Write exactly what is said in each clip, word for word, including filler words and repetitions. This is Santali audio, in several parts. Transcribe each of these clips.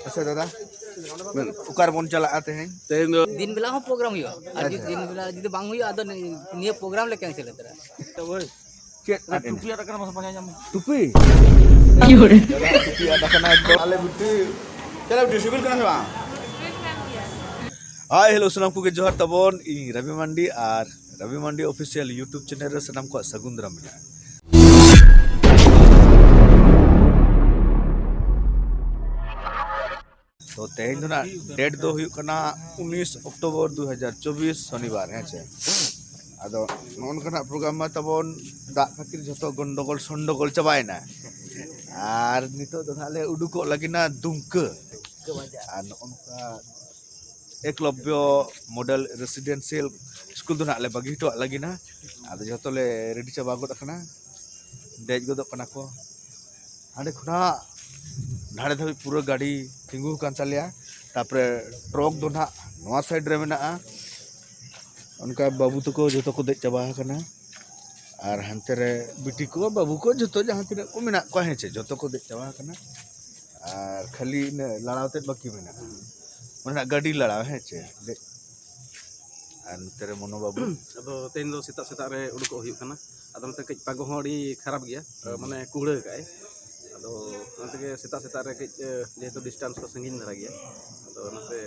ᱟᱪᱪᱷᱟ ᱫᱟᱫᱟ, ᱚᱠᱟ ᱨᱮᱵᱚᱱ ᱪᱟᱞᱟᱜᱼᱟ ᱛᱮᱦᱮᱧ? ᱛᱮᱦᱮᱧ ᱫᱚ ᱫᱤᱱ ᱵᱮᱞᱟ ᱦᱚᱸ ᱯᱨᱳᱜᱨᱟᱢ ᱦᱩᱭᱩᱜᱼᱟ, ᱟᱨ ᱡᱩᱫᱤ ᱟᱪᱪᱷᱟ᱾ ᱫᱤᱱ ᱵᱮᱞᱟ ᱡᱩᱫᱤ ᱵᱟᱝ ᱦᱩᱭᱩᱜᱼᱟ, ᱟᱫᱚ ᱱᱤ-, ᱱᱤᱭᱟᱹ ᱯᱨᱳᱜᱨᱟᱢ ᱞᱮ ᱠᱮᱱᱥᱮᱞ ᱩᱛᱟᱹᱨᱟ᱾ ᱪᱮᱫ ᱟᱨ ᱴᱩᱯᱤ ᱟᱫ ᱟᱠᱟᱱᱟ, ᱢᱟᱥᱮ ᱯᱟᱸᱡᱟ ᱧᱟᱢ ᱢᱮ᱾ ᱴᱩᱯᱤ? ᱫᱟᱫᱟ, ᱴᱩᱯᱤ ᱟᱫ ᱟᱠᱟᱱᱟ ᱮᱠᱫᱚᱢ᱾ ᱟᱞᱮ ᱵᱤᱴᱤ, ᱪᱮᱫ ᱞᱮ ᱵᱤᱴᱤ, ᱥᱤᱵᱤᱞ ᱠᱟᱱᱟ ᱥᱮ ᱵᱟᱝ? ᱦᱟᱭ, ᱦᱮᱞᱳ, ᱥᱟᱱᱟᱢ ᱠᱚᱜᱮ ᱡᱚᱦᱟᱨ ᱛᱟᱵᱚᱱ᱾ ᱤᱧ ᱨᱚᱵᱤ ᱢᱟᱱᱰᱤ ᱟᱨ ᱨᱚᱵᱤ ᱢᱟᱱᱰᱤ ᱚᱯᱷᱤᱥᱤᱭᱟᱞ YouTube ᱪᱮᱱᱮᱞ ᱨᱮ ᱥᱟᱱᱟᱢ ᱠᱚᱣᱟᱜ ᱥᱟᱹᱜᱩᱱ ᱫᱟᱨᱟᱢ ᱢᱮᱱᱟᱜᱼᱟ᱾ ᱛᱚ ᱛᱮᱦᱮᱧ ᱫᱚ ᱱᱟᱜ ᱰᱮᱴ ᱫᱚ ᱦᱩᱭᱩᱜ ᱠᱟᱱᱟ ᱩᱱᱤᱥ ᱚᱠᱴᱳᱵᱚᱨ ᱫᱩ ᱦᱟᱡᱟᱨ ᱪᱚᱵᱵᱤᱥ, ᱥᱚᱱᱤᱵᱟᱨ, ᱦᱮᱸ ᱪᱮ᱾ ᱟᱫᱚ ᱱᱚᱜᱼᱚ ᱱᱚᱝᱠᱟᱱᱟᱜ ᱯᱨᱳᱜᱨᱟᱢ ᱢᱟ ᱛᱟᱵᱚᱱ ᱫᱟᱜ ᱠᱷᱟᱹᱛᱤᱨ ᱡᱷᱚᱛᱚ ᱜᱚᱱᱰᱚᱜᱳᱞ ᱥᱚᱱᱰᱚᱜᱳᱞ ᱪᱟᱵᱟᱭᱮᱱᱟ᱾ ᱟᱨ ᱱᱤᱛᱚᱜ ᱫᱚ ᱱᱟᱜ ᱞᱮ ᱩᱰᱩᱠᱚᱜ ᱞᱟᱹᱜᱤᱫ ᱱᱟ ᱫᱩᱢᱠᱟᱹ᱾ ᱟᱨ ᱱᱚᱜᱼᱚ ᱱᱚᱝᱠᱟ ᱮᱠᱞᱚᱵᱽᱭᱚ ᱢᱚᱰᱮᱞ ᱨᱮᱥᱤᱰᱮᱱᱥᱤᱭᱟᱞ ᱥᱠᱩᱞ ᱫᱚ ᱱᱟᱜ ᱞᱮ ᱵᱟᱹᱜᱤ ᱦᱚᱴᱚᱣᱟᱜ ᱞᱟᱹᱜᱤᱫ ᱱᱟ᱾ ᱟᱫᱚ ᱡᱷᱚᱛᱚ ᱞᱮ ᱨᱮᱰᱤ ᱪᱟᱵᱟ ᱜᱚᱫ ᱟᱠᱟᱱᱟ, ᱫᱮᱡ ᱜᱚᱫᱚᱜ ᱠᱟᱱᱟ ᱠᱚ᱾ ᱦᱟᱸᱰᱮ ᱠᱷᱚᱱᱟᱜ ᱱᱟᱰᱮ ᱫᱷᱟᱹᱵᱤᱡ ᱯᱩᱨᱟᱹ ᱜᱟᱹᱰᱤ ᱛᱤᱸᱜᱩ ᱟᱠᱟᱱ ᱛᱟᱞᱮᱭᱟ᱾ ᱛᱟᱯᱚᱨᱮ ᱴᱨᱚᱠ ᱫᱚ ᱱᱟᱦᱟᱜ ᱱᱚᱣᱟ ᱥᱟᱭᱤᱰ ᱨᱮ ᱢᱮᱱᱟᱜᱼᱟ᱾ ᱚᱱᱠᱟ ᱵᱟᱹᱵᱩ ᱛᱟᱠᱚ ᱡᱚᱛᱚ ᱠᱚ ᱫᱮᱡ ᱪᱟᱵᱟ ᱟᱠᱟᱱᱟ᱾ ᱟᱨ ᱦᱟᱱᱛᱮ ᱨᱮ ᱵᱤᱴᱤ ᱠᱚ, ᱵᱟᱹᱵᱩ ᱠᱚ, ᱡᱚᱛᱚ ᱡᱟᱦᱟᱸ ᱛᱤᱱᱟᱹᱜ ᱠᱚ ᱢᱮᱱᱟᱜ ᱠᱚᱣᱟ, ᱦᱮᱸ ᱪᱮ, ᱡᱚᱛᱚ ᱠᱚ ᱫᱮᱡ ᱪᱟᱵᱟ ᱟᱠᱟᱱᱟ᱾ ᱟᱨ ᱠᱷᱟᱹᱞᱤ ᱤᱱᱟᱹ ᱞᱟᱲᱟᱣ ᱛᱮᱫ ᱵᱟᱹᱠᱤ ᱢᱮᱱᱟᱜᱼᱟ, ᱚᱱᱟ ᱜᱟᱹᱰᱤ ᱞᱟᱲᱟᱣ, ᱦᱮᱸ ᱪᱮ, ᱫᱮᱡ᱾ ᱟᱨ ᱱᱚᱛᱮ ᱨᱮ ᱢᱚᱱᱳ ᱵᱟᱹᱵᱩ᱾ ᱟᱫᱚ ᱛᱮᱦᱮᱧ ᱫᱚ ᱥᱮᱛᱟᱜ ᱥᱮᱛᱟᱜ ᱨᱮ ᱩᱰᱩᱠᱚᱜ ᱦᱩᱭᱩᱜ ᱠᱟᱱᱟ᱾ ᱟᱫᱚ ᱱᱚᱛᱮ ᱠᱟᱹᱡ ᱯᱟᱜᱚ ᱦᱚᱸ ᱟᱹᱰᱤ ᱠᱷᱟᱨᱟᱯ ᱜᱮᱭᱟ, ᱦᱩᱸ᱾ ᱢᱟᱱᱮ ᱠᱩᱲᱟᱹ ᱠᱟᱜᱼᱟᱭ᱾ ᱟᱫᱚ ᱚᱱᱟ ᱛᱮᱜᱮ ᱥᱮᱛᱟᱜ ᱥᱮᱛᱟᱜ ᱨᱮ ᱠᱟᱹᱡ, ᱮ, ᱡᱮᱦᱮᱛᱩ ᱰᱤᱥᱴᱟᱱᱥ ᱦᱚᱸ ᱥᱟᱺᱜᱤᱧ ᱫᱷᱟᱨᱟ ᱜᱮᱭᱟ, ᱟᱫᱚ ᱚᱱᱟᱛᱮ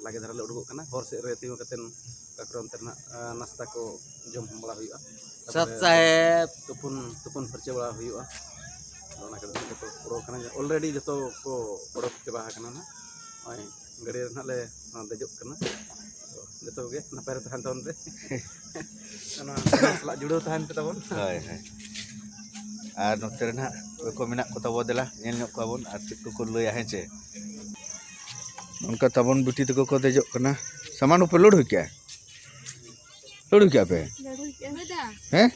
ᱞᱟᱜᱮ ᱫᱷᱟᱨᱟ ᱞᱮ ᱩᱰᱩᱠᱚᱜ ᱠᱟᱱᱟ᱾ ᱦᱚᱨ ᱥᱮᱫ ᱨᱮ ᱛᱤᱸᱜᱩ ᱠᱟᱛᱮᱫ ᱚᱠᱟ ᱠᱚᱨᱮ ᱚᱱᱛᱮ ᱨᱮᱱᱟᱜ, ᱮ, ᱱᱟᱥᱛᱟ ᱠᱚ ᱡᱚᱢ ᱵᱟᱲᱟ ᱦᱩᱭᱩᱜᱼᱟ᱾ ᱥᱟᱛ ᱛᱟᱯᱚᱨᱮ ᱥᱟᱦᱮᱵ᱾ ᱛᱩᱯᱩᱱ, ᱛᱩᱯᱩᱱ ᱯᱷᱟᱨᱪᱟ ᱵᱟᱲᱟ ᱦᱩᱭᱩᱜᱼᱟ᱾ ᱟᱫᱚ ᱚᱱᱟ ᱠᱷᱟᱹᱛᱤᱨ ᱛᱮ ᱡᱚᱛᱚ ᱯᱩᱨᱟᱹᱣ ᱠᱟᱱᱟ, ᱚᱞᱨᱮᱰᱤ ᱡᱚᱛᱚ ᱠᱚ ᱚᱰᱚᱠ ᱪᱟᱵᱟ ᱟᱠᱟᱱᱟ ᱱᱟᱦᱟᱜ᱾ ᱱᱚᱜᱼᱚᱭ ᱜᱟᱹᱰᱤ ᱨᱮ ᱱᱟᱦᱟᱜ ᱞᱮ ᱫᱮᱡᱚᱜ ᱠᱟᱱᱟ᱾ ᱟᱫᱚ ᱡᱚᱛᱚ ᱠᱚᱜᱮ ᱱᱟᱯᱟᱭ ᱨᱮ ᱛᱟᱦᱮᱱ ᱛᱟᱵᱚᱱ ᱯᱮ᱾ ᱚᱱᱟ ᱥᱟᱞᱟᱜ ᱡᱩᱲᱟᱹᱣ ᱛᱟᱦᱮᱱ ᱯᱮ ᱛᱟᱵᱚᱱ᱾ ᱦᱳᱭ, ᱦᱳᱭ᱾ ᱟᱨ ᱱᱚᱛᱮ ᱨᱮ ᱱᱟᱦᱟᱜ ᱚᱠᱚᱭ ᱠᱚ ᱢᱮᱱᱟᱜ ᱠᱚ ᱛᱟᱵᱚ, ᱫᱮᱞᱟ ᱧᱮᱞ ᱧᱚᱜ ᱠᱚᱣᱟ ᱵᱚᱱ ᱟᱨ ᱪᱮᱫ ᱠᱚᱠᱚ ᱞᱟᱹᱭᱟ, ᱦᱮᱸ ᱪᱮ? ᱚᱱᱠᱟ ᱛᱟᱵᱚᱱ ᱵᱤᱴᱤ ᱛᱟᱠᱚ ᱠᱚ ᱫᱮᱡᱚᱜ ᱠᱟᱱᱟ᱾ ᱥᱟᱢᱟᱱ ᱠᱚᱯᱮ ᱞᱳᱰ ᱦᱩᱭ ᱠᱮᱜᱼᱟ? ᱞᱳᱰ ᱦᱩᱭ ᱠᱮᱜᱼᱟ ᱯᱮ? ᱦᱮᱸ?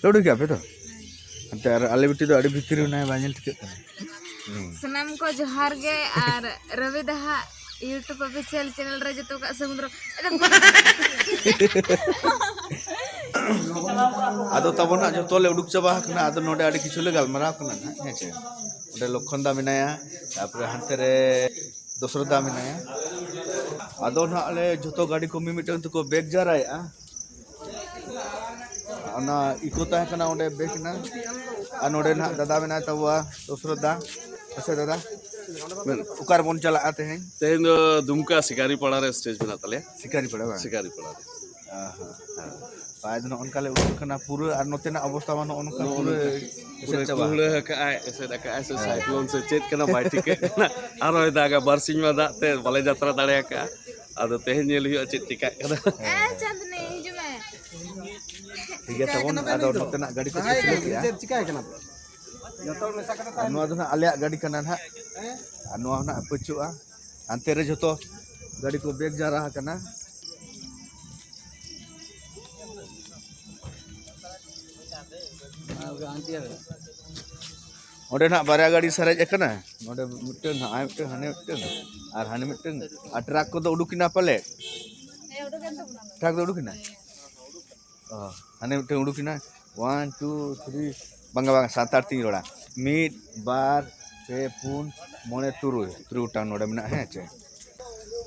ᱞᱳᱰ ᱦᱩᱭ ᱠᱮᱜᱼᱟ ᱯᱮ ᱛᱚ? ᱦᱟᱱᱛᱮ ᱟᱨ ᱟᱞᱮ ᱵᱤᱴᱤ ᱫᱚ ᱟᱹᱰᱤ ᱵᱷᱤᱛᱤᱨ ᱨᱮ ᱢᱮᱱᱟᱭᱟ, ᱵᱟᱭ ᱧᱮᱞ ᱴᱷᱤᱠᱟᱹᱜ ᱠᱟᱱᱟ᱾ ᱦᱩᱸ᱾ ᱥᱟᱱᱟᱢ ᱠᱚ ᱡᱚᱦᱟᱨ ᱜᱮ, ᱟᱨ ᱨᱚᱵᱤ ᱫᱟᱦᱟᱜ YouTube official channel ᱨᱮ ᱡᱚᱛᱚ ᱠᱚᱣᱟᱜ ᱥᱟᱹᱜᱩᱱ ᱫᱟᱨᱟᱢ᱾ ᱟᱫᱚ ᱛᱟᱵᱚᱱ ᱦᱟᱸᱜ ᱡᱚᱛᱚ ᱞᱮ ᱩᱰᱩᱠ ᱪᱟᱵᱟ ᱟᱠᱟᱱᱟ᱾ ᱟᱫᱚ ᱱᱚᱰᱮ ᱟᱹᱰᱤ ᱠᱤᱪᱷᱩ ᱞᱮ ᱜᱟᱞᱢᱟᱨᱟᱣ ᱠᱟᱱᱟ ᱦᱟᱸᱜ, ᱦᱮᱸ ᱪᱮ? ᱚᱸᱰᱮ ᱞᱚᱠᱠᱷᱚᱱ ᱫᱟ ᱢᱮᱱᱟᱭᱟ, ᱛᱟᱨᱯᱚᱨᱮ ᱦᱟᱱᱛᱮ ᱨᱮ ᱫᱚᱥᱨᱚᱛᱷ ᱫᱟ ᱢᱮᱱᱟᱭᱟ᱾ ᱟᱫᱚ ᱱᱟᱦᱟᱜ ᱞᱮ ᱡᱚᱛᱚ ᱜᱟᱹᱰᱤ ᱠᱚ ᱢᱤᱢᱤᱫᱴᱟᱝ ᱛᱮᱠᱚ ᱵᱮᱜᱽ ᱡᱟᱣᱨᱟᱭᱮᱜᱼᱟ᱾ ᱚᱱᱟ ᱤᱠᱳ ᱛᱟᱦᱮᱸ ᱠᱟᱱᱟ, ᱚᱸᱰᱮ ᱵᱮᱜᱽ ᱮᱱᱟ᱾ ᱟᱨ ᱱᱚᱰᱮ ᱱᱟᱦᱟᱜ ᱫᱟᱫᱟ ᱢᱮᱱᱟᱭ ᱛᱟᱵᱚᱣᱟ, ᱫᱚᱥᱨᱚᱛᱷ ᱫᱟ᱾ ᱟᱪᱪᱷᱟ ᱫᱟᱫᱟ, ᱚᱠᱟ ᱨᱮᱵᱚᱱ ᱪᱟᱞᱟᱜᱼᱟ ᱛᱮᱦᱮᱧ? ᱛᱮᱦᱮᱧ ᱫᱚ ᱫᱩᱢᱠᱟ ᱥᱤᱠᱟᱨᱤᱯᱟᱲᱟ ᱨᱮ ᱥᱴᱮᱡᱽ ᱢᱮᱱᱟᱜ ᱛᱟᱞᱮᱭᱟ᱾ ᱥᱤᱠᱟᱨᱤᱯᱟᱲᱟ ᱵᱟᱝ? ᱥᱤᱠᱟᱨᱤᱯᱟᱲᱟ ᱨᱮ᱾ ᱚ ᱦᱚᱸ᱾ ᱟᱫᱚ ᱱᱚᱜᱼᱚ ᱱᱚᱝᱠᱟ ᱞᱮ ᱩᱰᱩᱠ ᱠᱟᱱᱟ ᱯᱩᱨᱟᱹ, ᱟᱨ ᱱᱚᱛᱮᱱᱟᱜ ᱚᱵᱚᱥᱛᱟ ᱢᱟ ᱱᱚᱜᱼᱚ ᱱᱚᱝᱠᱟ ᱱᱚᱜᱼᱚ ᱯᱩᱨᱟᱹ ᱱᱚᱝᱠᱟ᱾ ᱯᱩᱨᱟᱹ ᱮᱥᱮᱫ ᱪᱟᱵᱟ ᱠᱩᱦᱲᱟᱹ ᱟᱠᱟᱱᱟ᱾ ᱟᱠᱟᱜᱼᱟᱭ, ᱮᱥᱮᱫ ᱟᱠᱟᱜᱼᱟᱭ, ᱥᱮ ᱦᱮᱸ᱾ ᱥᱟᱭᱠᱞᱳᱱ ᱥᱮ ᱪᱮᱫ ᱠᱟᱱᱟ ᱵᱟᱭ ᱴᱷᱤᱠᱟᱹᱜ ᱠᱟᱱᱟ᱾ ᱟᱨᱦᱚᱸᱭ ᱫᱟᱜᱟ, ᱵᱟᱨᱥᱤᱧ ᱢᱟ ᱫᱟᱜ ᱛᱮ ᱵᱟᱞᱮ ᱡᱟᱛᱨᱟ ᱫᱟᱲᱮ ᱟᱠᱟᱫᱼᱟ᱾ ᱟᱫᱚ ᱛᱮᱦᱮᱧ ᱧᱮᱞ ᱦᱩᱭᱩᱜᱼᱟ ᱪᱮᱫ ᱪᱤᱠᱟᱹᱜ ᱠᱟᱱᱟ᱾ ᱦᱮᱸ᱾ ᱮ ᱪᱟᱸᱫᱱᱤ, ᱦᱤᱡᱩᱜ ᱢᱮ᱾ ᱴᱷᱤᱠ ᱜᱮᱭᱟ ᱛᱟᱵᱚᱱ, ᱟᱫᱚ ᱱᱚᱛᱮᱱᱟᱜ ᱜᱟᱹᱰᱤ ᱠᱚ ᱪᱮᱫ ᱪᱤᱠᱟᱹ ᱠᱮᱜᱼᱟ? ᱪᱮᱫ ᱪᱤᱠᱟᱹ ᱠᱟᱱᱟ? ᱡᱚᱛᱚ ᱦᱚᱲ ᱢᱮᱥᱟ ᱠᱟᱛᱮ ᱟᱨ ᱛᱟᱦᱮᱱ ᱱᱚᱣᱟ ᱫᱚ ᱱᱟᱦᱟᱜ ᱟᱞᱮᱭᱟᱜ ᱜᱟᱹᱰᱤ ᱠᱟᱱᱟ ᱱᱟᱦᱟᱜ, ᱟᱨ ᱱᱚᱣᱟ ᱦᱚᱸ ᱱᱟᱦᱟᱜ ᱯᱟᱹᱪᱩᱜᱼᱟ᱾ ᱦᱟᱱᱛᱮ ᱨᱮ ᱡᱷᱚᱛᱚ ᱜᱟᱹᱰᱤ ᱠᱚ ᱵᱮᱜᱽ ᱡᱟᱣᱨᱟ ᱟᱠᱟᱱᱟ᱾ ᱚᱸᱰᱮ ᱱᱟᱦᱟᱜ ᱵᱟᱨᱭᱟ ᱜᱟᱹᱰᱤ ᱥᱟᱨᱮᱡ ᱟᱠᱟᱱᱟ, ᱱᱚᱰᱮ ᱢᱤᱫᱴᱟᱝ ᱱᱟᱦᱟᱜ, ᱟᱭ ᱢᱤᱫᱴᱟᱝ, ᱦᱟᱱᱮ ᱢᱤᱫᱴᱟᱝ, ᱟᱨ ᱦᱟᱱᱮ ᱢᱤᱫᱴᱟᱝ, ᱟᱨ ᱴᱨᱟᱠ ᱠᱚᱫᱚ ᱩᱰᱩᱠ ᱮᱱᱟ ᱯᱟᱞᱮ? ᱴᱨᱟᱠ ᱫᱚ ᱩᱰᱩᱠ ᱮᱱᱟ? ᱚ, ᱦᱟᱱᱮ ᱢᱤᱫᱴᱟᱝ ᱩᱰᱩᱠ ᱮᱱᱟ᱾ One, two, three, ᱵᱟᱝᱟ, ᱵᱟᱝᱟ, ᱥᱟᱱᱛᱟᱲ ᱛᱤᱧ ᱨᱚᱲᱟ᱾ ᱢᱤᱫ, ᱵᱟᱨ, ᱯᱮ, ᱯᱩᱱ, ᱢᱚᱬᱮ, ᱛᱩᱨᱩᱭ, ᱛᱩᱨᱩᱭ ᱜᱚᱴᱟᱝ ᱱᱚᱰᱮ ᱢᱮᱱᱟᱜᱼᱟ, ᱦᱮᱸ ᱪᱮ?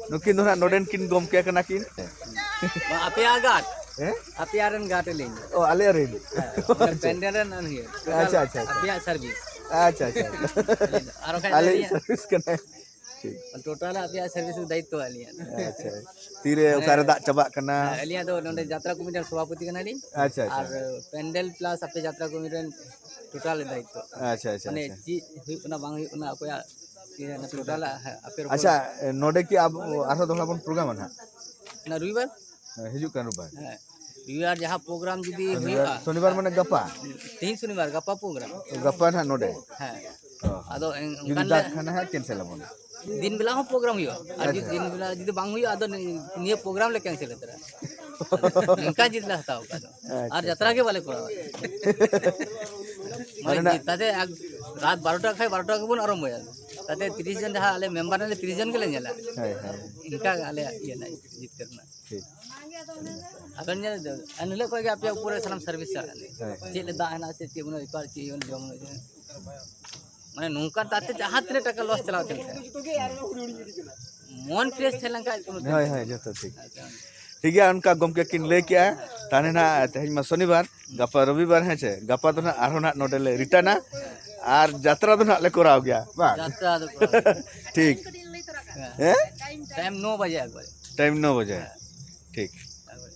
ᱱᱩᱠᱤᱱ ᱫᱚ ᱱᱟᱦᱟᱜ ᱱᱚᱰᱮᱱ ᱠᱤᱱ ᱜᱚᱢᱠᱮ ᱠᱟᱱᱟ ᱠᱤᱱ᱾ ᱵᱟ, ᱟᱯᱮᱭᱟᱜ ᱜᱟᱴ᱾ ᱦᱮᱸ? ᱟᱯᱮᱭᱟᱜ ᱨᱮᱱ ᱜᱟᱴ ᱟᱹᱞᱤᱧ᱾ ᱚ, ᱟᱞᱮᱭᱟᱜ ᱨᱮᱱ᱾ ᱦᱮᱸ, ᱚᱱᱟ ᱟᱪᱪᱷᱟ᱾ ᱯᱮᱱᱰᱮᱞ ᱨᱮᱱ ᱟᱹᱞᱤᱧ᱾ ᱟᱪᱪᱷᱟ, ᱟᱪᱪᱷᱟ, ᱟᱪᱪᱷᱟ᱾ ᱟᱯᱮᱭᱟᱜ ᱥᱟᱨᱵᱷᱤᱥ᱾ ᱟᱪᱪᱷᱟ, ᱟᱪᱪᱷᱟ, ᱟᱪᱪᱷᱟ᱾ ᱟᱨ ᱵᱟᱠᱷᱟᱡ ᱟᱞᱮᱭᱟᱜ ᱟᱹᱞᱤᱧᱟᱜ ᱥᱟᱨᱵᱷᱤᱥ ᱠᱟᱱᱟ᱾ ᱴᱷᱤᱠ᱾ ᱴᱳᱴᱟᱞ ᱟᱯᱮᱭᱟᱜ ᱥᱟᱨᱵᱷᱤᱥ ᱫᱟᱭᱤᱛᱛᱚ ᱟᱹᱞᱤᱧᱟᱜ᱾ ᱟᱪᱪᱷᱟ᱾ ᱛᱤᱨᱮ ᱢᱟᱱᱮ, ᱚᱠᱟᱨᱮ ᱫᱟᱜ ᱪᱟᱵᱟᱜ ᱠᱟᱱᱟ? ᱦᱮᱸ, ᱟᱹᱞᱤᱧᱟᱜ ᱫᱚ ᱱᱚᱰᱮ ᱡᱟᱛᱨᱟ ᱠᱚᱢᱤᱴᱤ ᱨᱮᱱ ᱥᱚᱵᱷᱟᱯᱚᱛᱤ ᱠᱟᱱᱟᱞᱤᱧ᱾ ᱟᱪᱪᱷᱟ, ᱟᱪᱪᱷᱟ᱾ ᱟᱨ ᱯᱮᱱᱰᱮᱞ ᱯᱞᱟᱥ ᱟᱯᱮ ᱡᱟᱛᱨᱟ ᱠᱚᱢᱤᱴᱤ ᱨᱮᱱ ᱴᱳᱴᱟᱞ ᱫᱟᱭᱤᱛᱛᱚ᱾ ᱟᱪᱪᱷᱟ, ᱟᱪᱪᱷᱟ, ᱢᱟᱱᱮ ᱟᱪᱪᱷᱟ᱾ ᱪᱮᱫ ᱦᱩᱭᱩᱜ ᱠᱟᱱᱟ ᱵᱟᱝ ᱦᱩᱭᱩᱜ ᱠᱟᱱᱟ ᱚᱠᱚᱭᱟᱜ ᱤᱭᱟᱹ ᱴᱳᱴᱟᱞ ᱟᱯᱮ ᱟᱪᱪᱷᱟ, ᱱᱚᱰᱮ ᱠᱤ ᱟᱵᱚ ᱟᱨᱦᱚᱸ ᱫᱚᱦᱲᱟ ᱵᱚᱱ ᱯᱨᱳᱜᱨᱟᱢᱟ ᱱᱟᱦᱟᱜ? ᱚᱱᱟ ᱨᱚᱵᱤᱵᱟᱨ? ᱦᱮᱸ, ᱦᱤᱡᱩᱜ ᱠᱟᱱ ᱨᱚᱵᱤᱵᱟᱨ᱾ ᱦᱮᱸ, ᱨᱚᱵᱤᱵᱟᱨ ᱡᱟᱦᱟᱸ ᱯᱨᱳᱜᱨᱟᱢ ᱡᱩᱫᱤ ᱥᱚᱱᱤᱵᱟᱨ, ᱦᱩᱭᱩᱜᱼᱟ᱾ ᱥᱚᱱᱤᱵᱟᱨ ᱢᱟᱱᱮ ᱜᱟᱯᱟ? ᱛᱮᱦᱮᱧ ᱥᱚᱱᱤᱵᱟᱨ, ᱜᱟᱯᱟ ᱯᱨᱳᱜᱨᱟᱢ᱾ ᱜᱟᱯᱟ ᱱᱟᱦᱟᱜ ᱱᱚᱰᱮ? ᱦᱮᱸ᱾ ᱚ᱾ ᱟᱫᱚ ᱮᱱ-, ᱡᱩᱫᱤ ᱚᱱᱠᱟᱱ ᱫᱟᱜ ᱞᱮ-, ᱠᱷᱟᱱ ᱦᱟᱸᱜ ᱠᱮᱱᱥᱮᱞ ᱟᱵᱚᱱ᱾ ᱫᱤᱱ ᱵᱮᱞᱟ ᱦᱚᱸ ᱯᱨᱳᱜᱨᱟᱢ ᱦᱩᱭᱩᱜᱼᱟ, ᱟᱨ ᱡᱩᱫᱤ ᱟᱪᱪᱷᱟ᱾ ᱫᱤᱱ ᱵᱮᱞᱟ ᱡᱩᱫᱤ ᱵᱟᱝ ᱦᱩᱭᱩᱜᱼᱟ, ᱟᱫᱚ ᱱᱤ-, ᱱᱤᱭᱟᱹ ᱯᱨᱳᱜᱨᱟᱢ ᱞᱮ ᱠᱮᱱᱥᱮᱞ ᱩᱛᱟᱹᱨᱟ᱾ ᱱᱚᱝᱠᱟ ᱡᱤᱫ ᱞᱮ ᱦᱟᱛᱟᱣ ᱟᱠᱟᱫ ᱫᱚ᱾ ᱟᱪᱪᱷᱟ, ᱟᱨ ᱡᱟᱛᱨᱟ ᱟᱪᱪᱷᱟ᱾ ᱜᱮ ᱵᱟᱞᱮ ᱠᱚᱨᱟᱣᱟ᱾ ᱢᱟᱱᱮ ᱢᱟᱱᱮ ᱱᱟ- ᱛᱟᱛᱮ ᱟᱜ-, ᱨᱟᱛ ᱵᱟᱨᱚᱴᱟ ᱠᱷᱟᱡ ᱵᱟᱨᱚᱴᱟ ᱜᱮᱵᱚᱱ ᱟᱨᱟᱢᱵᱚᱭᱟ᱾ ᱛᱟᱛᱮ ᱛᱤᱨᱤᱥ ᱡᱚᱱ ᱡᱟᱦᱟᱸ ᱟᱞᱮ ᱢᱮᱢᱵᱟᱨ ᱨᱮ ᱛᱤᱨᱤᱥ ᱡᱚᱱ ᱜᱮᱞᱮ ᱧᱮᱞᱟ᱾ ᱦᱳᱭ, ᱦᱳᱭ᱾ ᱤᱱᱠᱟ ᱜᱮ ᱟᱞᱮᱭᱟᱜ ᱤᱭᱟᱹ ᱨᱮᱱᱟᱜ ᱡᱤᱛᱠᱟᱹᱨ ᱨᱮᱱᱟᱜ᱾ ᱴᱷᱤᱠ᱾ ᱟᱵᱮᱱ ᱧᱮᱞ ᱮᱱ ᱦᱤᱞᱳᱜ ᱠᱷᱚᱱ ᱜᱮ ᱟᱯᱮᱭᱟᱜ ᱩᱯᱚᱨ ᱨᱮ ᱥᱟᱱᱟᱢ ᱥᱟᱨᱵᱷᱤᱥ ᱪᱟᱞᱟᱜ ᱠᱟᱱᱟ᱾ ᱦᱳᱭ᱾ ᱪᱮᱫ ᱞᱮ ᱫᱟᱜ ᱦᱮᱱᱟᱜ ᱥᱮ ᱪᱮᱫ ᱵᱟᱹᱱᱩᱜ, ᱮᱠᱟᱞ ᱪᱮᱫ ᱦᱚᱸ ᱡᱚᱢ ᱵᱟᱹᱱᱩᱜ᱾ ᱢᱟᱱᱮ ᱱᱚᱝᱠᱟ ᱛᱟᱛᱮ ᱡᱟᱦᱟᱸ ᱛᱤᱱᱟᱹᱜ ᱴᱟᱠᱟ ᱞᱚᱥ ᱪᱟᱞᱟᱣ ᱠᱟᱱ ᱛᱟᱦᱮᱸᱫ, ᱢᱚᱱ ᱯᱷᱨᱮᱥ ᱛᱟᱦᱮᱸ ᱞᱮᱱᱠᱷᱟᱱ ᱠᱳᱱᱳ ᱦᱳᱭ, ᱦᱳᱭ, ᱡᱚᱛᱚ ᱴᱷᱤᱠ᱾ ᱟᱪᱪᱷᱟ᱾ ᱴᱷᱤᱠ ᱜᱮᱭᱟ, ᱚᱱᱠᱟ ᱜᱚᱢᱠᱮ ᱠᱤᱱ ᱞᱟᱹᱭ ᱠᱮᱜᱼᱟ᱾ ᱛᱟᱦᱞᱮ ᱱᱟᱜ ᱛᱮᱦᱮᱧ ᱢᱟ ᱥᱚᱱᱤᱵᱟᱨ, ᱜᱟᱯᱟ ᱨᱚᱵᱤᱵᱟᱨ, ᱦᱮᱸ ᱪᱮ? ᱜᱟᱯᱟ ᱫᱚ ᱱᱟᱜ ᱟᱨᱦᱚᱸ ᱱᱟᱜ ᱱᱚᱰᱮ ᱞᱮ ᱨᱤᱴᱟᱨᱱᱟ ᱟᱨ ᱡᱟᱛᱨᱟ ᱫᱚ ᱱᱟᱜ ᱞᱮ ᱠᱚᱨᱟᱣ ᱜᱮᱭᱟ, ᱵᱟᱝ? ᱡᱟᱛᱨᱟ ᱫᱚ ᱠᱚᱨᱟᱣ ᱜᱮᱭᱟ᱾ ᱴᱷᱤᱠ᱾ ᱦᱮᱸ᱾ ᱦᱮᱸ? ᱴᱟᱭᱤᱢ ᱱᱚ ᱵᱟᱡᱮ ᱮᱠᱵᱟᱨᱮ᱾ ᱴᱟᱭᱤᱢ ᱱᱚ ᱵᱟᱡᱮ᱾ ᱦᱮᱸ᱾ ᱴᱷᱤᱠ᱾ ᱮᱠᱵᱟᱨᱮ᱾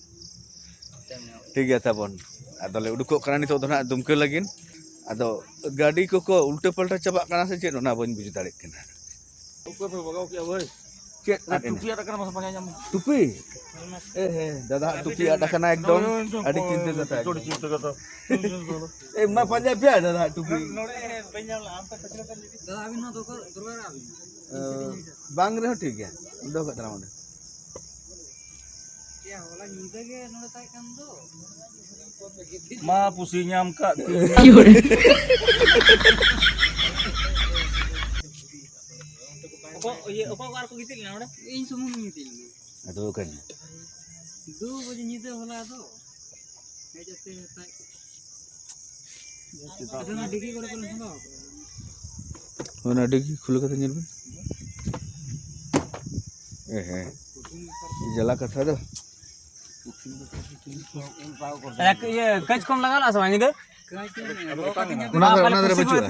ᱴᱟᱭᱤᱢ ᱱᱚ ᱵᱟᱡᱮ᱾ ᱴᱷᱤᱠ ᱜᱮᱭᱟ ᱛᱟᱵᱚᱱ, ᱟᱫᱚᱞᱮ ᱩᱰᱩᱠᱚᱜ ᱠᱟᱱᱟ ᱱᱤᱛᱚᱜ ᱫᱚ ᱱᱟᱜ ᱫᱩᱢᱠᱟᱹ ᱞᱟᱹᱜᱤᱫ᱾ ᱟᱫᱚ ᱜᱟᱹᱰᱤ ᱠᱚᱠᱚ ᱩᱞᱴᱟᱹ ᱯᱟᱞᱴᱟ ᱪᱟᱵᱟᱜ ᱠᱟᱱᱟ ᱥᱮ ᱪᱮᱫ, ᱚᱱᱟ ᱵᱟᱹᱧ ᱵᱩᱡᱽ ᱫᱟᱲᱮᱭᱟᱜ ᱠᱟᱱᱟ᱾ ᱚᱠᱚᱭ ᱯᱮ ᱵᱟᱜᱟᱣ ᱠᱮᱜᱼᱟ ᱵᱷᱟᱹᱭ? ᱪᱮᱫ ᱟᱫ ᱮᱱᱟ? ᱴᱩᱯᱤ ᱟᱫ ᱟᱠᱟᱱᱟ, ᱢᱟᱥᱮ ᱯᱟᱸᱡᱟ ᱧᱟᱢ ᱢᱮ᱾ ᱴᱩᱯᱤ? ᱮ ᱦᱮ, ᱫᱟᱫᱟ ᱦᱟᱜ ᱴᱩᱯᱤ ᱟᱫ ᱟᱠᱟᱱᱟ ᱮᱠᱫᱚᱢ᱾ ᱟᱹᱰᱤ ᱪᱤᱱᱛᱟᱹ ᱠᱟᱛᱷᱟ ᱟᱹᱰᱤ ᱮᱠᱫᱚᱢ᱾ ᱪᱤᱱᱛᱟᱹ ᱠᱟᱛᱷᱟ᱾ ᱮ, ᱢᱟ ᱯᱟᱸᱡᱟ ᱯᱮᱭᱟ ᱫᱟᱫᱟ ᱦᱟᱜ ᱴᱩᱯᱤ᱾ ᱱᱚᱰᱮ ᱵᱟᱹᱧ ᱧᱟᱢ ᱞᱮᱫᱟ, ᱟᱢ ᱴᱷᱮᱱ ᱠᱷᱚᱡ ᱠᱟᱛᱮ ᱫᱟᱫᱟ, ᱟᱹᱵᱤᱱ ᱱᱚᱣᱟ ᱫᱚᱨᱠᱟᱨ, ᱫᱚᱨᱠᱟᱨ ᱟᱹᱵᱤᱱ? ᱮ, ᱵᱟᱝ ᱨᱮᱦᱚᱸ ᱴᱷᱤᱠ ᱜᱮᱭᱟ, ᱫᱚᱦᱚ ᱠᱟᱜ ᱛᱟᱞᱟᱝ ᱚᱸᱰᱮ᱾ ᱮᱭᱟ, ᱦᱚᱞᱟ ᱧᱤᱫᱟᱹ ᱜᱮ ᱱᱚᱰᱮ ᱛᱟᱦᱮᱸ ᱠᱟᱱ ᱫᱚ᱾ ᱢᱟ ᱯᱩᱥᱤ ᱧᱟᱢ ᱠᱟᱜ ᱛᱤᱧ᱾ ᱚᱠᱚ-, ᱤᱭᱟᱹ, ᱚᱠᱚᱭ ᱠᱚ ᱟᱨ ᱠᱚ ᱜᱤᱛᱤᱡ ᱞᱮᱱᱟ ᱱᱚᱰᱮ? ᱤᱧ ᱥᱩᱢᱩᱝ ᱤᱧ ᱜᱤᱛᱤᱡ ᱞᱮᱱᱟ᱾ ᱟᱫᱚ ᱚᱠᱟᱭ ᱱᱟ? ᱫᱩ ᱵᱟᱡᱮ ᱧᱤᱫᱟᱹ ᱦᱚᱞᱟ ᱫᱚ᱾ ᱦᱮᱡ ᱠᱟᱛᱮ ᱦᱟᱛᱟᱣ ᱠᱮᱫ᱾ ᱟᱫᱚ ᱚᱱᱟ ᱰᱤᱜᱤ ᱠᱚᱨᱮ ᱠᱚ ᱥᱟᱢᱵᱟᱣ ᱠᱟᱜᱼᱟ᱾ ᱚᱱᱟ ᱰᱤᱜᱤ ᱠᱷᱩᱞᱟᱹ ᱠᱟᱛᱮ ᱧᱮᱞ ᱵᱤᱱ᱾ ᱮ ᱦᱮᱸ᱾ ᱡᱟᱞᱟ ᱠᱟᱛᱷᱟ ᱫᱚ᱾ ᱮᱠ-, ᱤᱭᱟᱹ, ᱠᱟᱹᱡ ᱠᱚᱢ ᱞᱟᱜᱟᱣ ᱞᱮᱜᱼᱟ ᱥᱮ ᱵᱟᱝ ᱧᱤᱫᱟᱹ? ᱚᱱᱟ ᱫᱷᱟᱨᱮ, ᱚᱱᱟ ᱫᱷᱟᱨᱮ ᱵᱟᱹᱪᱩᱜᱼᱟ᱾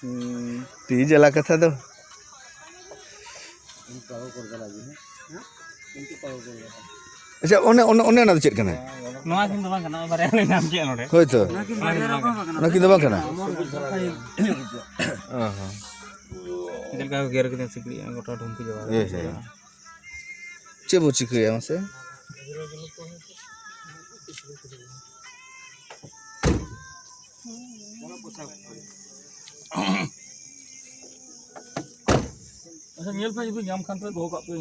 ᱦᱩᱸ, ᱛᱤ ᱡᱟᱞᱟ ᱠᱟᱛᱷᱟ ᱫᱚ᱾ ᱟᱪᱪᱷᱟ, ᱚᱱᱮ, ᱚᱱᱮ, ᱚᱱᱮ ᱚᱱᱟ ᱫᱚ ᱪᱮᱫ ᱠᱟᱱᱟ? ᱱᱚᱣᱟ ᱠᱤᱱ ᱫᱚ ᱵᱟᱝ ᱠᱟᱱᱟ, ᱵᱟᱨᱭᱟ ᱞᱮ ᱧᱟᱢ ᱠᱮᱜᱼᱟ ᱱᱚᱰᱮ᱾ ᱦᱳᱭ ᱛᱚ᱾ ᱱᱚᱣᱟ ᱠᱤᱱ ᱵᱟᱨᱭᱟ ᱨᱚᱠᱚᱢ ᱠᱟᱱᱟ᱾ ᱱᱚᱣᱟ ᱠᱤᱱ ᱫᱚ ᱵᱟᱝ ᱠᱟᱱᱟ? ᱚ ᱦᱚᱸ᱾ ᱪᱮᱫ ᱞᱮᱠᱟ ᱠᱚ ᱜᱮᱨ ᱠᱮᱫᱟ ᱥᱤᱠᱲᱤᱡ, ᱜᱚᱴᱟ ᱰᱷᱩᱢᱯᱩ ᱪᱟᱵᱟ ᱦᱮᱸ, ᱠᱮᱫᱟ᱾ ᱦᱮᱸ᱾ ᱪᱮᱫ ᱵᱚ ᱪᱤᱠᱟᱹᱭᱟ ᱢᱟᱥᱮ? ᱟᱪᱪᱷᱟ, ᱧᱮᱞ ᱯᱮ, ᱡᱩᱫᱤ ᱧᱟᱢ ᱠᱷᱟᱱ ᱯᱮ ᱫᱚᱦᱚ ᱠᱟᱜ ᱯᱮ᱾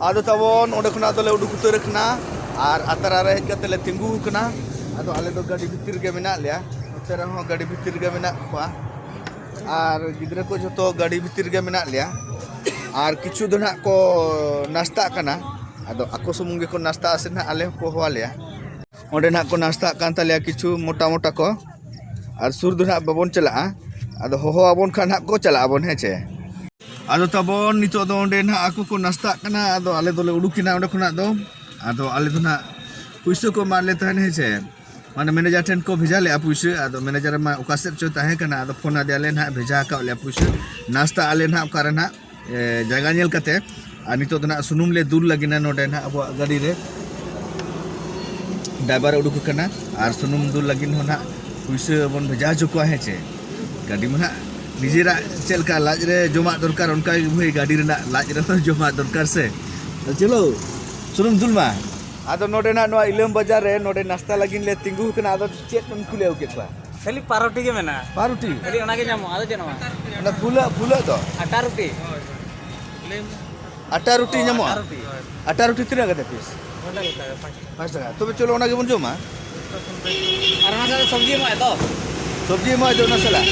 ᱟᱫᱚ ᱛᱟᱵᱚᱱ ᱚᱸᱰᱮ ᱠᱷᱚᱱᱟᱜ ᱫᱚᱞᱮ ᱩᱰᱩᱠ ᱩᱛᱟᱹᱨ ᱟᱠᱟᱱᱟ᱾ ᱟᱨ ᱟᱛᱨᱟ ᱨᱮ ᱦᱮᱡ ᱠᱟᱛᱮ ᱞᱮ ᱛᱤᱸᱜᱩ ᱟᱠᱟᱱᱟ᱾ ᱟᱫᱚ ᱟᱞᱮ ᱫᱚ ᱜᱟᱹᱰᱤ ᱵᱷᱤᱛᱤᱨ ᱨᱮᱜᱮ ᱢᱮᱱᱟᱜ ᱞᱮᱭᱟ, ᱱᱚᱛᱮ ᱨᱮᱦᱚᱸ ᱜᱟᱹᱰᱤ ᱵᱷᱤᱛᱤᱨ ᱨᱮᱜᱮ ᱢᱮᱱᱟᱜ ᱠᱚᱣᱟ᱾ ᱟᱨ ᱜᱤᱫᱽᱨᱟᱹ ᱠᱚ ᱡᱷᱚᱛᱚ ᱜᱟᱹᱰᱤ ᱵᱷᱤᱛᱤᱨ ᱨᱮᱜᱮ ᱢᱮᱱᱟᱜ ᱞᱮᱭᱟ᱾ ᱟᱨ ᱠᱤᱪᱷᱩ ᱫᱚ ᱱᱟᱦᱟᱜ ᱠᱚ ᱱᱟᱥᱛᱟᱜ ᱠᱟᱱᱟ᱾ ᱟᱫᱚ ᱟᱠᱚ ᱥᱩᱢᱩᱝ ᱜᱮᱠᱚ ᱱᱟᱥᱛᱟᱜᱼᱟ ᱥᱮ ᱱᱟᱦᱟᱜ ᱟᱞᱮ ᱦᱚᱸᱠᱚ ᱦᱚᱦᱚ ᱟᱞᱮᱭᱟ᱾ ᱚᱸᱰᱮ ᱱᱟᱦᱟᱜ ᱠᱚ ᱱᱟᱥᱛᱟᱜ ᱠᱟᱱ ᱛᱟᱞᱮᱭᱟ ᱠᱤᱪᱷᱩ ᱢᱚᱴᱟ ᱢᱚᱴᱟ ᱠᱚ, ᱟᱨ ᱥᱩᱨ ᱫᱚ ᱱᱟᱦᱟᱜ ᱵᱟᱵᱚᱱ ᱪᱟᱞᱟᱜᱼᱟ᱾ ᱟᱫᱚ ᱦᱚᱦᱚ ᱟᱵᱚᱱ ᱠᱷᱟᱱ ᱱᱟᱦᱟᱜ ᱠᱚ ᱪᱟᱞᱟᱜ ᱟᱵᱚᱱ, ᱦᱮᱸ ᱪᱮ? ᱟᱫᱚ ᱛᱟᱵᱚᱱ ᱱᱤᱛᱚᱜ ᱫᱚ ᱚᱸᱰᱮ ᱱᱟᱦᱟᱜ ᱟᱠᱚ ᱠᱚ ᱱᱟᱥᱛᱟᱜ ᱠᱟᱱᱟ᱾ ᱟᱫᱚ ᱟᱞᱮ ᱫᱚᱞᱮ ᱩᱰᱩᱠᱮᱱᱟ ᱚᱸᱰᱮ ᱠᱷᱚᱱᱟᱜ ᱫᱚ᱾ ᱟᱫᱚ ᱟᱞᱮ ᱫᱚ ᱱᱟᱦᱟᱜ ᱯᱩᱭᱥᱟᱹ ᱠᱚ ᱮᱢᱟᱫ ᱞᱮ ᱛᱟᱦᱮᱱ, ᱦᱮᱸ ᱪᱮ? ᱢᱟᱱᱮ ᱢᱮᱱᱮᱡᱟᱨ ᱴᱷᱮᱱ ᱠᱚ ᱵᱷᱮᱡᱟ ᱞᱮᱫᱼᱟ ᱯᱩᱭᱥᱟᱹ᱾ ᱟᱫᱚ ᱢᱮᱱᱮᱡᱟᱨ ᱢᱟ ᱚᱠᱟ ᱥᱮᱫ ᱪᱚᱭ ᱛᱟᱦᱮᱸ ᱠᱟᱱᱟ, ᱟᱫᱚ ᱯᱷᱳᱱ ᱟᱫᱮᱭᱟᱞᱮ ᱱᱟᱦᱟᱜ, ᱵᱷᱮᱡᱟ ᱟᱠᱟᱫ ᱞᱮᱭᱟ ᱯᱩᱭᱥᱟᱹ, ᱱᱟᱥᱛᱟ ᱟᱞᱮ ᱱᱟᱦᱟᱜ ᱚᱠᱟᱨᱮ ᱱᱟᱦᱟᱜ, ᱮ, ᱡᱟᱭᱜᱟ ᱧᱮᱞ ᱠᱟᱛᱮ᱾ ᱟᱨ ᱱᱤᱛᱚᱜ ᱫᱚ ᱱᱟᱦᱟᱜ ᱥᱩᱱᱩᱢ ᱞᱮ ᱫᱩᱞ ᱞᱟᱹᱜᱤᱫ ᱱᱚᱰᱮ ᱱᱟᱦᱟᱜ ᱟᱵᱚᱣᱟᱜ ᱜᱟᱹᱰᱤ ᱨᱮ᱾ ᱰᱟᱭᱵᱟᱨ ᱩᱰᱩᱠ ᱟᱠᱟᱱᱟ ᱟᱨ ᱥᱩᱱᱩᱢ ᱫᱩᱞ ᱞᱟᱹᱜᱤᱫ ᱦᱚᱸ ᱱᱟᱦᱟᱜ ᱯᱩᱭᱥᱟᱹ ᱵᱚᱱ ᱵᱷᱮᱡᱟ ᱦᱚᱪᱚ ᱠᱚᱣᱟ, ᱦᱮᱸ ᱪᱮ? ᱜᱟᱹᱰᱤ ᱢᱟ ᱱᱟᱦᱟᱜ ᱱᱤᱡᱮᱨᱟᱜ ᱪᱮᱫ ᱞᱮᱠᱟ ᱞᱟᱡ ᱨᱮ ᱡᱚᱢᱟᱜ ᱫᱚᱨᱠᱟᱨ, ᱚᱱᱠᱟ ᱜᱮ ᱵᱷᱟᱹᱭ ᱜᱟᱹᱰᱤ ᱨᱮᱱᱟᱜ ᱞᱟᱡ ᱨᱮᱦᱚᱸ ᱡᱚᱢᱟᱜ ᱫᱚᱨᱠᱟᱨ ᱥᱮ᱾ ᱪᱚᱞᱚ, ᱥᱩᱱᱩᱢ ᱫᱩᱞ ᱢᱟ᱾ ᱟᱫᱚ ᱱᱚᱰᱮ ᱱᱟᱜ ᱱᱚᱣᱟ ᱤᱞᱟᱢ ᱵᱟᱡᱟᱨ ᱨᱮ ᱱᱚᱰᱮ ᱱᱟᱥᱛᱟ ᱞᱟᱹᱜᱤᱫ ᱞᱮ ᱛᱤᱸᱜᱩ ᱟᱠᱟᱱᱟ᱾ ᱟᱫᱚ ᱪᱮᱫ ᱠᱚ ᱠᱩᱞᱤ ᱟᱹᱜᱩ ᱠᱮᱫ ᱠᱚᱣᱟ? ᱠᱷᱟᱹᱞᱤ ᱯᱟᱨᱩᱴᱤ ᱜᱮ ᱢᱮᱱᱟᱜᱼᱟ᱾ ᱯᱟᱨᱩᱴᱤ? ᱠᱷᱟᱹᱞᱤ ᱚᱱᱟ ᱜᱮ ᱧᱟᱢᱚᱜᱼᱟ, ᱟᱫᱚ ᱪᱮᱫ ᱦᱚᱸ ᱵᱟᱝ᱾ ᱚᱱᱟ ᱯᱷᱩᱞᱟᱹᱜ, ᱯᱷᱩᱞᱟᱹᱜ ᱫᱚ? ᱟᱴᱟ ᱨᱩᱴᱤ᱾ ᱟᱴᱟ ᱨᱩᱴᱤ ᱚ, ᱧᱟᱢᱚᱜᱼᱟ? ᱟᱴᱟ ᱨᱩᱴᱤ᱾ ᱟᱴᱟ ᱨᱩᱴᱤ ᱛᱤᱱᱟᱹᱜ ᱠᱟᱛᱮ ᱯᱤᱥ? ᱯᱟᱸᱪ ᱴᱟᱠᱟ, ᱯᱟᱸᱪ ᱴᱟᱠᱟ᱾ ᱯᱟᱸᱪ ᱴᱟᱠᱟ᱾ ᱛᱚᱵᱮ ᱪᱚᱞᱚ, ᱚᱱᱟ ᱜᱮᱵᱚᱱ ᱡᱚᱢᱟ᱾ ᱟᱨ ᱚᱱᱟ ᱥᱟᱶᱛᱮ ᱥᱚᱵᱽᱡᱤ ᱮᱢᱚᱜᱼᱟᱭ ᱛᱚ? ᱥᱚᱵᱽᱡᱤ ᱮᱢᱚᱜᱼᱟᱭ ᱛᱚ ᱚᱱᱟ ᱥᱟᱞᱟᱜ?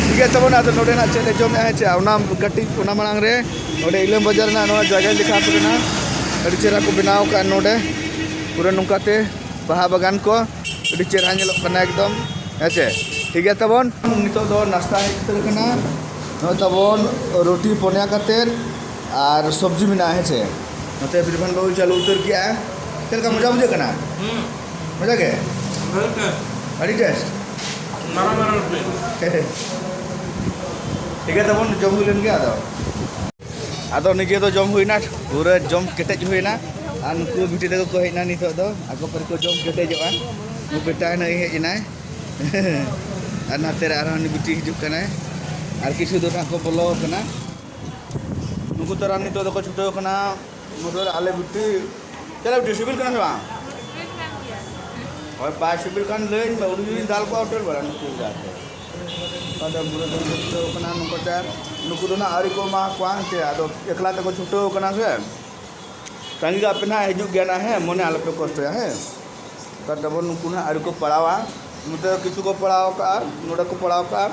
ᱴᱷᱤᱠ ᱜᱮᱭᱟ ᱛᱟᱵᱚᱱ, ᱟᱫᱚ ᱱᱚᱰᱮᱱᱟᱜ ᱪᱮᱫ ᱞᱮ ᱡᱚᱢᱮᱫᱼᱟ, ᱦᱮᱸ ᱪᱮ? ᱚᱱᱟ ᱠᱟᱹᱴᱤᱡ, ᱚᱱᱟ ᱢᱟᱲᱟᱝ ᱨᱮ ᱱᱚᱰᱮ ᱤᱞᱟᱢ ᱵᱟᱡᱟᱨ ᱨᱮᱱᱟᱜ ᱱᱚᱣᱟ ᱡᱟᱭᱜᱟᱧ ᱫᱮᱠᱷᱟᱣ ᱟᱯᱮ ᱠᱟᱱᱟ᱾ ᱟᱹᱰᱤ ᱪᱮᱦᱨᱟ ᱠᱚ ᱵᱮᱱᱟᱣ ᱟᱠᱟᱫ ᱱᱚᱰᱮ᱾ ᱯᱩᱨᱟᱹ ᱱᱚᱝᱠᱟᱛᱮ ᱵᱟᱦᱟ ᱵᱟᱜᱟᱱ ᱠᱚ ᱟᱹᱰᱤ ᱪᱮᱦᱨᱟ ᱧᱮᱞᱚᱜ ᱠᱟᱱᱟ ᱮᱠᱫᱚᱢ, ᱦᱮᱸ ᱪᱮ? ᱴᱷᱤᱠ ᱜᱮᱭᱟ ᱛᱟᱵᱚᱱ, ᱱᱤᱛᱚᱜ ᱫᱚ ᱱᱟᱥᱛᱟ ᱦᱮᱡ ᱩᱛᱟᱹᱨ ᱠᱟᱱᱟ᱾ ᱱᱚᱜᱼᱚᱭ ᱛᱟᱵᱚᱱ ᱨᱩᱴᱤ ᱯᱚᱱᱭᱟ ᱠᱟᱛᱮᱫ ᱟᱨ ᱥᱚᱵᱽᱡᱤ ᱢᱮᱱᱟᱜᱼᱟ, ᱦᱮᱸ ᱪᱮ? ᱱᱚᱛᱮ ᱵᱤᱨᱵᱷᱟᱱ ᱵᱟᱹᱵᱩ ᱪᱟᱹᱞᱩ ᱩᱛᱟᱹᱨ ᱠᱮᱜᱼᱟ᱾ ᱪᱮᱫ ᱞᱮᱠᱟ ᱢᱚᱡᱟ ᱵᱩᱡᱷᱟᱹᱜ ᱠᱟᱱᱟ? ᱦᱩᱸ᱾ ᱢᱚᱡᱟ ᱜᱮ? ᱵᱷᱟᱹᱜᱤ ᱜᱮ᱾ ᱟᱹᱰᱤ ᱴᱮᱥᱴ᱾ ᱢᱟᱨᱟᱝ ᱢᱟᱨᱟᱝ ᱨᱩᱴᱤ᱾ ᱴᱷᱤᱠ ᱜᱮᱭᱟ ᱛᱟᱵᱚᱱ, ᱡᱚᱢ ᱦᱩᱭ ᱞᱮᱱ ᱜᱮ ᱟᱫᱚ᱾ ᱟᱫᱚ ᱱᱤᱡᱮ ᱫᱚ ᱡᱚᱢ ᱦᱩᱭᱱᱟ, ᱯᱩᱨᱟᱹ ᱡᱚᱢ ᱠᱮᱴᱮᱡ ᱦᱩᱭᱱᱟ᱾ ᱟᱨ ᱱᱩᱠᱩ ᱵᱤᱴᱤ ᱛᱟᱠᱚ ᱠᱚ ᱦᱮᱡ ᱮᱱᱟ ᱱᱤᱛᱚᱜ ᱫᱚ, ᱟᱠᱚ ᱯᱟᱹᱨᱤ ᱠᱚ ᱡᱚᱢ ᱠᱮᱴᱮᱡᱚᱜᱼᱟ᱾ ᱱᱩᱠᱩ ᱵᱮᱴᱟ ᱦᱤᱱᱟᱹ ᱦᱮᱡ ᱮᱱᱟᱭ᱾ ᱟᱨ ᱱᱟᱛᱮ ᱨᱮ ᱟᱨᱦᱚᱸ ᱩᱱᱤ ᱵᱤᱴᱤ ᱦᱤᱡᱩᱜ ᱠᱟᱱᱟᱭ᱾ ᱟᱨ ᱠᱤᱪᱷᱩ ᱫᱚ ᱱᱟᱦᱟᱜ ᱠᱚ ᱵᱚᱞᱚ ᱟᱠᱟᱱᱟ᱾ ᱱᱩᱠᱩ ᱛᱟᱨᱟ ᱱᱤᱛᱚᱜ ᱫᱚᱠᱚ ᱪᱷᱩᱴᱟᱹᱣ ᱟᱠᱟᱱᱟ᱾ ᱢᱚᱛᱞᱚᱵ ᱟᱞᱮ ᱵᱤᱴᱤ, ᱪᱮᱫ ᱞᱮ ᱵᱤᱴᱤ, ᱥᱤᱵᱤᱞ ᱠᱟᱱᱟ ᱥᱮ ᱵᱟᱝ? ᱦᱳᱭ, ᱵᱟᱭ ᱥᱤᱵᱤᱞ ᱠᱷᱟᱱ ᱞᱟᱹᱭᱟᱹᱧ ᱢᱮ, ᱩᱱᱤ ᱡᱩᱫᱤᱧ ᱫᱟᱞ ᱠᱚᱣᱟ ᱦᱳᱴᱮᱞ ᱵᱟᱞᱟ, ᱱᱩᱠᱩ ᱜᱤᱫᱽᱨᱟᱹ ᱠᱚ᱾ ᱟᱫᱚ ᱵᱩᱲᱟᱹ ᱫᱚ ᱪᱷᱩᱴᱟᱹᱣ ᱠᱟᱱᱟ ᱱᱚᱝᱠᱟ ᱛᱮ, ᱱᱩᱠᱩ ᱫᱚ ᱱᱟᱦᱟᱜ ᱟᱹᱣᱨᱤ ᱠᱚ ᱮᱢᱟ ᱠᱚᱣᱟ, ᱦᱮᱸ ᱪᱮ? ᱟᱫᱚ ᱮᱠᱞᱟ ᱛᱮᱠᱚ ᱪᱷᱩᱴᱟᱹᱣ ᱠᱟᱱᱟ ᱥᱮ᱾ ᱛᱟᱺᱜᱤ ᱠᱟᱜ ᱯᱮ ᱱᱟᱦᱟᱜ, ᱦᱤᱡᱩᱜ ᱜᱮᱭᱟ ᱱᱟᱦᱟᱜ, ᱦᱮᱸ, ᱢᱚᱱᱮ ᱟᱞᱚᱯᱮ ᱠᱚᱥᱴᱚᱭᱟ, ᱦᱮᱸ᱾ ᱚᱱᱠᱟ ᱛᱟᱵᱚᱱ ᱱᱩᱠᱩ ᱱᱟᱦᱟᱜ ᱟᱹᱣᱨᱤ ᱠᱚ ᱯᱟᱲᱟᱣᱟ, ᱱᱚᱛᱮ ᱠᱤᱪᱷᱩ ᱠᱚ ᱯᱟᱲᱟᱣ ᱠᱟᱜᱼᱟ,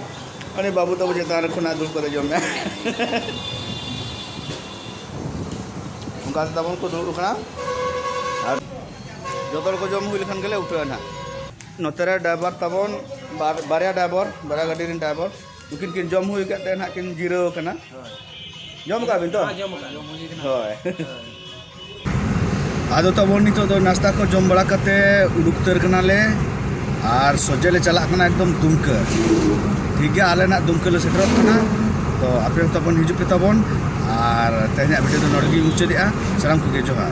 ᱩᱱᱤ ᱵᱟᱹᱵᱩ ᱛᱟᱵᱚ ᱪᱮᱛᱟᱱ ᱨᱮ ᱠᱷᱚᱱᱟᱜ ᱫᱩᱲᱩᱵ ᱠᱟᱛᱮ ᱡᱚᱢ ᱢᱮ᱾ ᱚᱱᱠᱟ ᱛᱮ ᱛᱟᱵᱚᱱ ᱠᱚ ᱫᱩᱲᱩᱵ ᱠᱟᱱᱟ ᱟᱨ ᱡᱚᱛᱚ ᱦᱚᱲ ᱠᱚ ᱡᱚᱢ ᱦᱩᱭ ᱞᱮᱠᱷᱟᱱ ᱜᱮᱞᱮ ᱩᱴᱷᱟᱹᱜᱼᱟ ᱱᱟᱦᱟᱜ᱾ ᱱᱚᱛᱮ ᱨᱮ ᱰᱨᱟᱭᱵᱷᱟᱨ ᱛᱟᱵᱚᱱ ᱵᱟᱨ-, ᱵᱟᱨᱭᱟ ᱰᱨᱟᱭᱵᱷᱟᱨ, ᱵᱟᱨᱭᱟ ᱜᱟᱹᱰᱤ ᱨᱮᱱ ᱰᱨᱟᱭᱵᱷᱟᱨ, ᱩᱱᱠᱤᱱ ᱠᱤᱱ ᱡᱚᱢ ᱦᱩᱭ ᱠᱟᱛᱮ ᱱᱟᱦᱟᱜ ᱠᱤᱱ ᱡᱤᱨᱟᱹᱣ ᱠᱟᱱᱟ᱾ ᱡᱚᱢ ᱠᱟᱜ ᱵᱤᱱ ᱛᱚ? ᱦᱮᱸ, ᱡᱚᱢ ᱠᱟᱜ᱾ ᱦᱳᱭ᱾ ᱟᱫᱚ ᱛᱟᱵᱚᱱ ᱱᱤᱛᱚᱜ ᱫᱚ ᱱᱟᱥᱛᱟ ᱠᱚ ᱡᱚᱢ ᱵᱟᱲᱟ ᱠᱟᱛᱮ ᱩᱰᱩᱠ ᱩᱛᱟᱹᱨ ᱠᱟᱱᱟᱞᱮ ᱟᱨ ᱥᱚᱡᱷᱮ ᱞᱮ ᱪᱟᱞᱟᱜ ᱠᱟᱱᱟ ᱮᱠᱫᱚᱢ ᱫᱩᱢᱠᱟᱹ᱾ ᱴᱷᱤᱠ ᱜᱮᱭᱟ, ᱟᱞᱮ ᱱᱟᱜ ᱫᱩᱢᱠᱟᱹ ᱞᱮ ᱥᱮᱴᱮᱨᱚᱜ ᱠᱟᱱᱟ᱾ ᱛᱚ ᱟᱯᱮ ᱦᱚᱸ ᱛᱟᱵᱚᱱ ᱦᱤᱡᱩᱜ ᱯᱮ ᱛᱟᱵᱚᱱ᱾ ᱟᱨ ᱛᱮᱦᱮᱧᱟᱜ ᱵᱷᱤᱰᱤᱭᱳ ᱫᱚ ᱱᱚᱰᱮ ᱜᱮᱧ ᱢᱩᱪᱟᱹᱫᱮᱜᱼᱟ᱾ ᱥᱟᱱᱟᱢ ᱠᱚᱜᱮ ᱡᱚᱦᱟᱨ᱾